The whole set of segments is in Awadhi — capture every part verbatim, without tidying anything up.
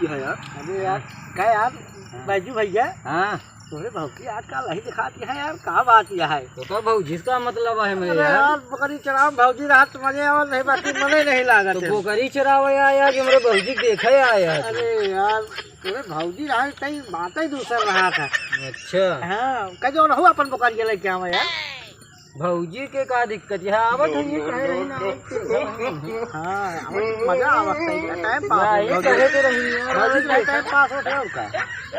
है यार। अरे यार, का यार, हाँ। बैजू भैया, हाँ। तोरे भौजी आजकल नहीं दिखाती है यार, का बात यह है? तो का भौजी, इसका मतलब है मेरे अरे यार? यार, बकरी चराव भौजी रहत तो मजे आवत नहीं, बाकी मने नहीं लागत तो है। बकरी चरावे आया कि हमरे भौजी के देखे आया है? अरे यार, तोरे भौजी रहा, कई बात ही दूसर रहा था। अच्छा। हाँ, कह जो रहू अपन बकरी लेके आवे यार। भौजी के का दिक्कत है? आवत है ये, कहे रही ना, आवत है। हाँ, आवत, मजा आवत है, ये टाइम पास हो नहीं, गया। कहे तो रही है, भौजी के टाइम पास होत है और का?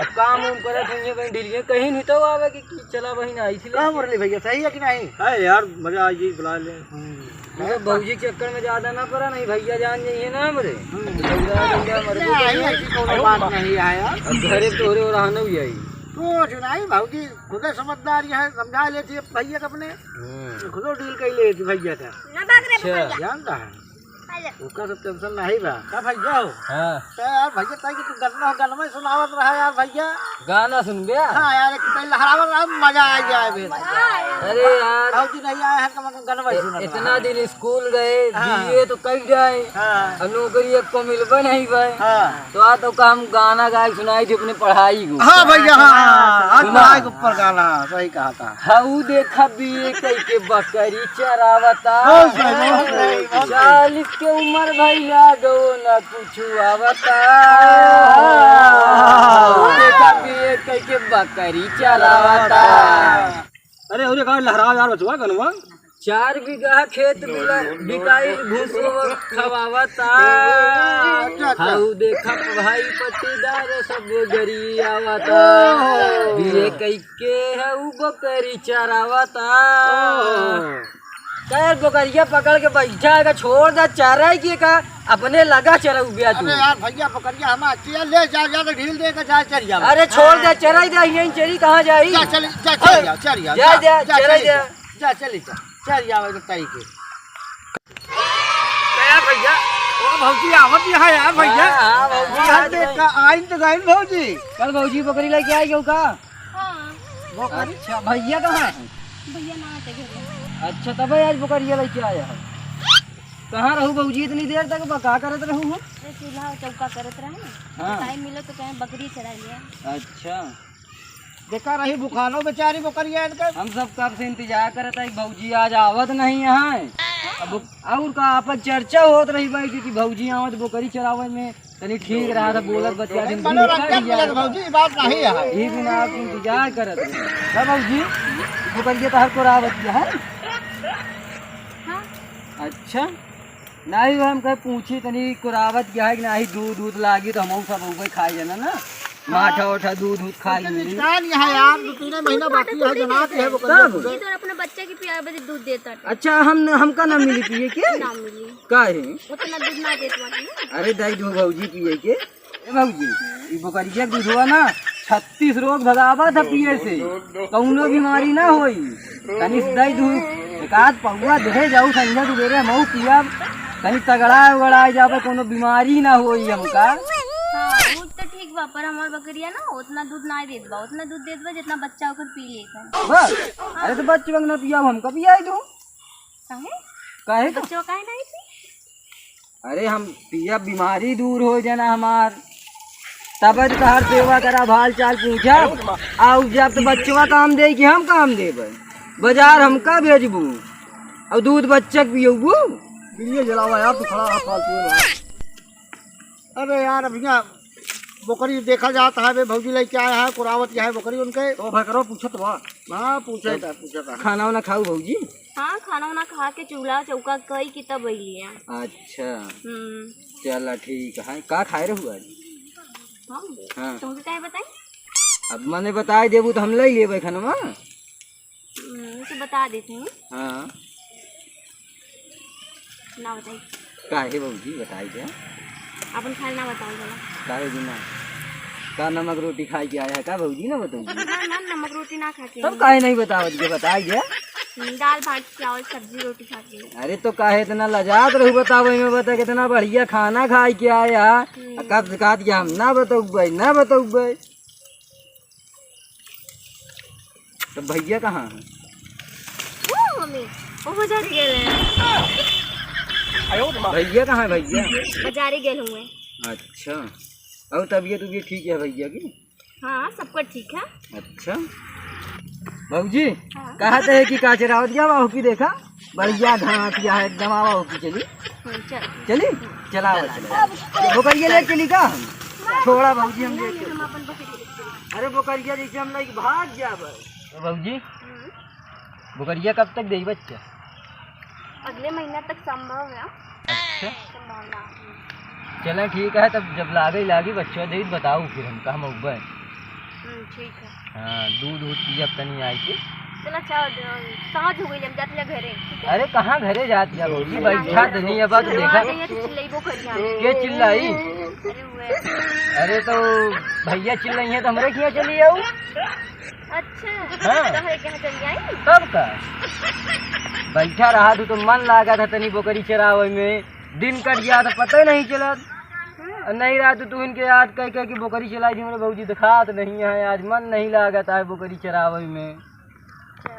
अब काम उम करत है, ये कहीं ढीलिए, कहीं नहीं तो आवे कि, कि चला बहिन आई थी। का मुरली भैया, सही है कि नहीं? है यार, मजा आ गई, बुला ले। हम्म। मतलब भौजी के चक्कर में ज्यादा ना पड़ा, नहीं भैया जान जाइए ना हमरे। हम्म। भैया, भैया, मर गए। नहीं, ऐसी कोनो बात नहीं है यार। अब घरे तोरे और रहना भी आई। कुछ नहीं, भौजी खुदे समझदार है, समझा लेती है भैया के अपने। हम्म। खुदो डील कर लेती भैया का। ना भाग रे अच्छा। भैया। जानता है? अरे। उसका सब टेंशन नहीं बा। का भैया हो? हाँ। तो यार भैया, ताई कि तू गनवा, गनवा सुनावत रहा यार भैया। गाना सुनबे? हाँ यार, एक ताई लहरावत रहा, मजा आ जाए बे। अरे यार। भौजी नहीं आया है, कम से कम गनवा ए-, सुनत इतना रहा। दिन स्कूल गए, हाँ। बीए तो कई जाए। हाँ। अब नौकरी एक को मिलबे नहीं भाई। हाँ। तो आ तो का हम गाना गाए सुनाई थी अपने पढ़ाई को। हाँ भैया, हाँ, हाँ, हाँ, सुना। पढ़ाई के ऊपर गाना, सही कहा था। हऊ देखा बीए कई के बकरी चरावता। बहुत सही, बहुत सही, बहुत सही। चालीस के उम्र भैया गो ना कुछ आवता। हऊ देखा बीए कई के बकरी चरावता। अरे, अरे, का लहराव यार बचवा गनवा। चार बीघा खेत बिला-, बिकाइल भूसो खवावता। अच्छा, अच्छा। हऊ देखा भाई पट्टीदार सब गरी आवता। ओहो। बीए कई के हऊ बकरी चरावता। ओहो। कहे बकरिया पकड़ के बैठा है, का छोड़ दे चराई के का, अपने लगा चराऊ बिया तू। अरे यार भैया, बकरिया हम अच्छी है, ले जा, जा तो ढील दे के जा चरिया। अरे छोड़ दे, चराई दे, यहीं चरी कहाँ जाई? जा चली, जा चरिया, चरिया, जा, जा, जा, जा, चराई चली दे। जा। जा, चली जा, चल जाओ, एक ताई के। यार भैया, ओ भौजी आवत यहाँ यार भैया। हाँ, हाँ, भौजी यार, आवत देखा, आइन तो गइन भौजी। कल भौजी बकरी लेके आई हो का? हाँ। बकरी? अच्छा, भैया कहाँ है? भैया ना आते घर में। अच्छा, तबे आज बकरिया लेके आया है। कहाँ रहू भौजी इतनी देर तक, बा-, का करत रहू हो? अरे, चूल्हा चौका करत रहे ना। हाँ। टाइम मिलो तो कहें बकरी चरा लिया। अच्छा। देखा रही भुखानो बेचारी बकरिया इनका। हम सब कब से इंतजार करत है, भौजी आज आवत नहीं है। अब और का आपन चर्चा होत रही भाई कि भौजी आवत बकरी चरावे में तनी ठीक रहा था, बोलत बतिया दिन मनोरंजन मिलत भौजी, ई बात नहीं है। ये बिना आप इंतजार करत रहे। का भौजी, बकरिया तहर कोरावत है? हाँ। अच्छा। नाही, हम कहे पूछी तनी कोरावत क्या है कि नाही, दूध, दूध लागी तो हमहू सब उबे खाई जाना ना। हाँ। माठा ओठा दूध, दूध खाई अच्छा, मिली। निशान यहाँ यार, दो तीन महीना बाकी है, जनात है वो कब? ये तो अपने बच्चे की पिया बदे दूध देता है। अच्छा, हम न, हमका ना मिली पिए के? ना मिली। का है? उतना दूध ना देत बाटे ना। अरे, दई दू भौजी पिए के। ए भौजी, ई बकरिया के दूधवा ना छत्तीस रोग भगावत है पिए से, कौनो बीमारी ना होई। तनी से दई दू, एक आध पौवा दे जाऊ, संझा सुबेरे हमहू पियब, तनी तगड़ा उगड़ा जाबे, कौनो बीमारी ना होई हमका। हाँ, दूध तो ठीक बा, पर हमार बकरिया ना उतना दूध ना देत बा, उतना दूध देत बा जितना बच्चा ओकर पी लेत है। बस, अरे तो बच्चवा के ना पियाऊ, हमका पियाई दू। काहे? काहे तो? बच्चवा काहे नहीं पी? अरे हम पिया, बीमारी दूर हो जाना हमार, तब तो तहार सेवा करब, हाल चाल पूछब। आउ जब तो बच्चवा काम दे कि हम काम देबे, बाजार हमका भेजबू, और दूध बच्चा के पियबू। बीड़िया जलावा यार, तू खड़ा रहा फालतू में। अरे यार, अब यहाँ बकरी देखा जात है, बे भौजी लेके आया है, कुरावत क्या है बकरी उनके। तो भाई करो, पूछत बा। हाँ, पूछे था, पूछे था। खाना वाना खाऊ भौजी? हाँ, खाना वाना खा के चूल्हा चौका कई के तब अइली हैं। अच्छा। हम्म। चला ठीक है। का खाए रहू आज? हम? हाँ। तुमके काहे बताई? अब मने बताई देबू तो हम ले लेबे खानवा। हम्म, तो बता देते हैं। हाँ। ना बताई। काहे भौजी, बताई दे। अपन खाए ना बताओ भला। काहे बिना? का नमक रोटी खाए के आया है का भौजी, ना बताऊ? ना, ना, नमक रोटी ना खा के तब आई। काहे नहीं बतावत के, बताई दे। हम्म, दाल भात चावल सब्जी रोटी खा के। अरे तो काहे इतना लजात रहू, बतावे में बता कितना बढ़िया खाना खाए के आया। हम्म। आ कब से कहत कि हम ना बताऊ भाई, ना बताऊ भाई। तो भैया कहाँ हैं? वो मम्मी, वो उधर गेल हैं। भैया कहाँ है भैया? बाजारे गेल हुए। अच्छा। और तबीयत उबीयत ठीक है भैया की? हाँ, सबका ठीक है। अच्छा भौजी, हाँ। कहत है कि का चरावत गया बाहू की देखा, बढ़िया घास या है एकदम, आवा हो की चली। हम्म, चल। चली? चला, आवा, चला। चला। बोकरिया ले चली का हम? छोड़ा भौजी, हम नहीं, लेके हम अपन बकरी लेके चली। अरे बोकरिया जैसे हम लेके भाग जाब। तो भौजी, हम्म। बोकरिया कब तक देई बच्चा? अगले महीना तक संभव है। अच्छा। संभावना। चलें ठीक है, तब जब लागे लागी बच्चा देई बताऊ फिर हम कहाँ मौबे। हम्म, ठीक है। हाँ, दूध उध पियब तनी आई के। चला, अच्छा, द-, साँझ हो गई, हम जात जा घरे, ठीक है? अरे, कहाँ घरे जात जा भौजी, बैठा तो नहीं, अब तो देखा। आ जाइए तो चिल्लाइबो करिया। के चिल्लाई? अरे, हुए। अरे, तो भैया चिल्लाई है तो हमरे किहाँ चली आऊ। अच्छा। हाँ। तोहरे किहाँ चली आई? तब का? बैठा रहा तू तो मन लागा था तनी बोकरी चरावे में, दिन कट गया तो पता ही नहीं चला। हम्म। और नहीं रहा तो तू इनके याद कह कह के बोकरी चलाई थी, मेरे भौजी दिखात नहीं है, आज मन नहीं लागत है बोकरी चरावे में। अच्छा।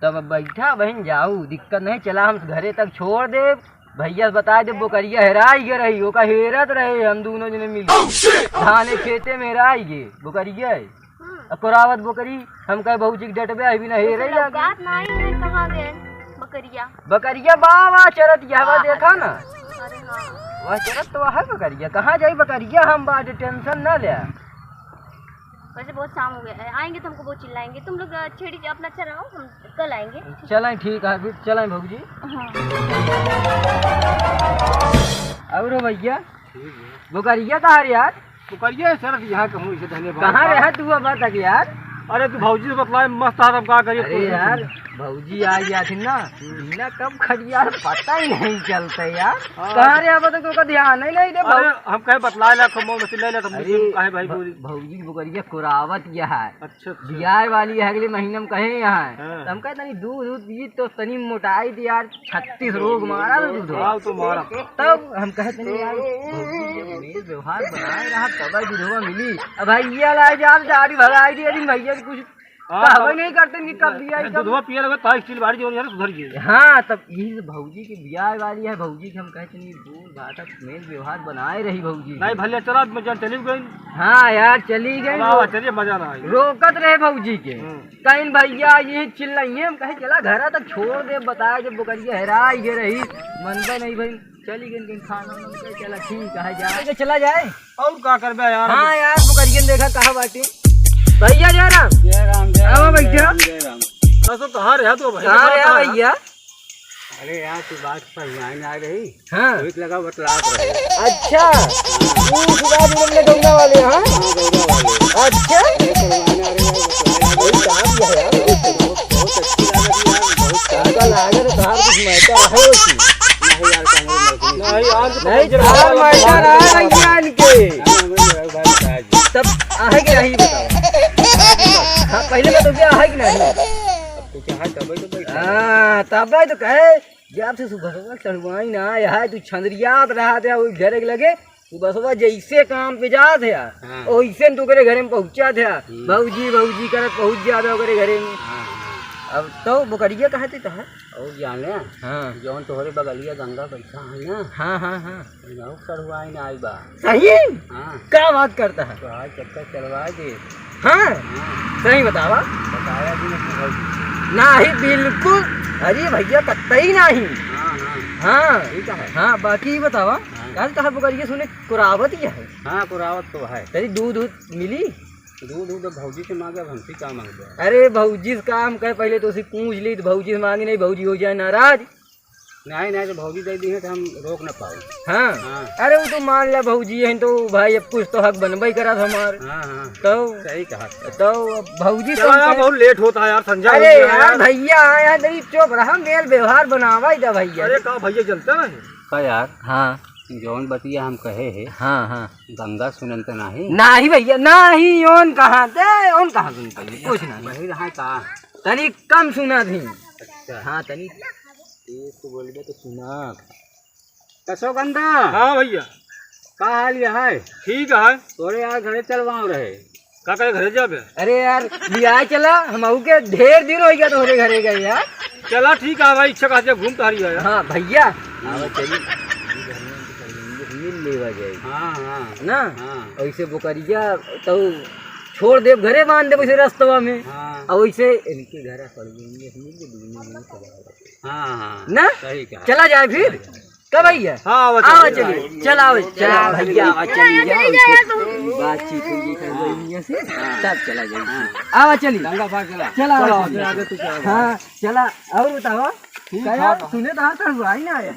तब अब बैठा बहन जाऊ, दिक्कत नहीं, चला हम घरे तक छोड़ दे। भैया से बताइ दे, बोकरिया हेराइ गे रही, ओका हेरत रहे हम दूनों जने मिल के। धाने खेते में हेराइ गे बोकरिया। हम्म। अब कोरावत बोकरी, हम कहे भौजी के डटबे, अभी ना हेरे जाके। लौकात ना आई है, कहाँ गए बकरिया? बकरिया बा, बा चरत, यह बा आ, देखा ना। अरे हाँ। वह चरत तो वह है बकरिया, कहाँ जाई बकरिया, हम बाटे टेंशन ना ले। वैसे बहुत शाम हो गया है, आएंगे तो हमको बहुत चिल्लाएंगे। तुम लोग, अ, छेड़ी अपना चराओ, हम कल आएंगे। चलें, ठीक है, फिर चलें भौजी। हाँ। और हो भैया, बोकरिया कहाँ रे यार? बोकरिया है सर, यहाँ कहूँ इसे धन्यवाद। कहाँ रहे तू अब तक यार? अरे तू भौजी से बतलाए, मस्त हाथ हम का करिए, अरे कोई यार, नहीं। भौजी आ गया थी ना, बिना कब खड़ी यार, पता ही नहीं चलता यार। हाँ। कहाँ रे अब तक तो का ध्यान ही नहीं दे अरे भौ- हम कहे बतलाए ला, खमो में चिल्लाए ला, तुम अरे, काहे भाई भ-, बोली? भौजी की बोकरिया कोरावत यह है। अच्छा, अच्छा। बियाह वाली है, अगले महीने में कहे यहाँ है। हाँ। तो हम कहे तनी दूध, दूध पी तो तनी मोटाई थी यार, छत्तीस रोग मारा था दूध। हाँ, तो मारा। तब हम कहे तनी यार, भौजी जब मेल व्यवहार बनाए रहा, तब दूधवा मिली। अब भाई ये ला जा, गाड़ी भगाई दी, अरे भैया कुछ हाँ, कहबे तब नहीं करते कि कब बियाह, कब दूधवा पिए लगे, तो स्टील बाड़ी जो है, सुधर गई। हाँ, तब यही से भौजी के बियाह वाली है, भौजी के हम कहे तनी बोल बात, मेल व्यवहार बनाए रही भौजी। नहीं भले चला, मैं जान चली गई। हाँ यार, चली गई। अब आवा, चलिए, मजा ना आई। रोकत रहे भौजी के। हम्म। कहीं भैया ये चिल्लाइए, हम कहे चला घर तक छोड़ दे, बताए जब बोकरिया हेराई गे रही, मनबे नहीं भाई, चली गई कहीं खाना वाना, हम कहे चला ठीक है, जा के चला जाए। और का करबे यार? हाँ यार, बोकरिया देखा कहाँ बाटी। भैया जय राम। जय राम, जय आवा राम, जय भैया। राम, जय राम। तो कहाँ रहा तू भाई? कहाँ रहा भैया? अरे यार, तू बात पर line आ रही। हाँ। वही लगा बतलात रहे। अच्छा। तू सुधा जी हमने गंगा वाले, हाँ? हाँ, गंगा वाले। अच्छा। ये तो line आ रही है, बतलाए वही काम किया है यार। बहुत, बहुत अच्छी लागत है यार, बहुत काम का लागत है, बाहर कुछ matter है वो चीज। नहीं यार, कांग्रेस में नहीं। नहीं यार, नहीं, बाहर matter है भैया इनके। हाँ, हमें तो भाई बताया जी। तब आहे कि नहीं बताओ। हाँ, पहले बताओ, क्या आहे कि नहीं? अब तो क्या है, तबे तो बैठा है। हाँ, तबे तो कहे, जब से सुबह सुबह चढ़वाई ना आया है, तू छंदरियात रहा था, वो घर के लगे, सुबह सुबह जैसे काम पे जात है, हाँ। वैसे न तू करे घरे में पहुँचा था। हम्म। भौजी, भौजी करत पहुँच जात है ओकरे घरे में। हाँ, हाँ। अब तो बोकरिया कहाँ थे, कहाँ? और जाने, हाँ। जौन तोहरे बगलिया गंगा बैठा है ना, हाँ, हाँ, हाँ। गाँव चढ़वाई ना आई बा। सही? हाँ। का बात करता है? तो आज चक्कर चलवा दे। हाँ? हाँ। सही बतावा। बताया भी नहीं भाई। नाही, बिल्कुल। अरे भैया, कतई नाही। हाँ, हाँ। हाँ। ठीक है। हाँ, बाकी बतावा। हाँ। कल कहा बोकरिया सुने कुरावत ही है। हाँ, कुरावत तो है। तेरी दूध, दूध मिली? दूध, दूध भौजी से मांगे, अब हमसे का मांगबे? अरे भौजी से काम करे, पहले तो उसे पूछ ली, तो भौजी से मांगी नहीं, भौजी हो जाए नाराज। नहीं, नहीं, तो भौजी दे दी है तो हम रोक ना पाओ। हाँ। हाँ। अरे वो तो मान ले भौजी है तो भाई अब कुछ तो हक बनबे करा था हमार। हाँ, हाँ। तो सही कहा। तो अब भौजी चला यार, बहुत late होता है यार, संझा हो अरे गया यार, यार। भैया, हाँ यार, नहीं चुप रहा, मेल व्यवहार बनावा ही था भैया। अरे का भैया चलता नहीं? का यार? हाँ। जौन बतिया हम कहे है, हाँ, हाँ। गंगा सुनन त नाही? नाही भैया, नाही, ओन कहाँ ते, ओन कहाँ सुनते? कुछ नहीं। वही रहा का? तनी कम सुना थी। अच्छा। हाँ, तनी तेज तो बोलबे तो सुना। कसो गंदा। हाँ भैया। का हाल ये है? ठीक है। तोरे यार घरे चलवाओ रहे। का करे घरे जाबे? अरे यार, बियाह चला, हम आऊ के ढेर दिन हो गया तोहरे घरे गए यार। चला ठीक है भाई, इच्छा कहते घूम तारी है। हाँ भैया। आवा चली। लेवा जाए। हाँ, हाँ। ना? हाँ। वैसे बोकरिया तो छोड़ देब, घरे बांध देब वैसे रस्तवा में। हाँ। और वैसे इनके घर पड़ गई, इनके, इनके दुनिया में चला गया। हाँ, हाँ। ना? सही कहा। चला जाए फिर? चला जाए। कब भैया? हाँ, आवा, आवा चलिए। चलिए। चला, आवा, चला भैया, आवा, चलिए, चलिए, चलिए, उनसे तुम। बातचीत होगी, कर हाँ। बहनिया से। हाँ। तब चला जाए। हाँ। आवा, चलिए। गंगा पार चला। चला, आवा, चला, चलिए। आगे तू चला। हाँ, चला। और बताओ। ठीक कहा, है। सुने तो हाँ, तो आई ना आया।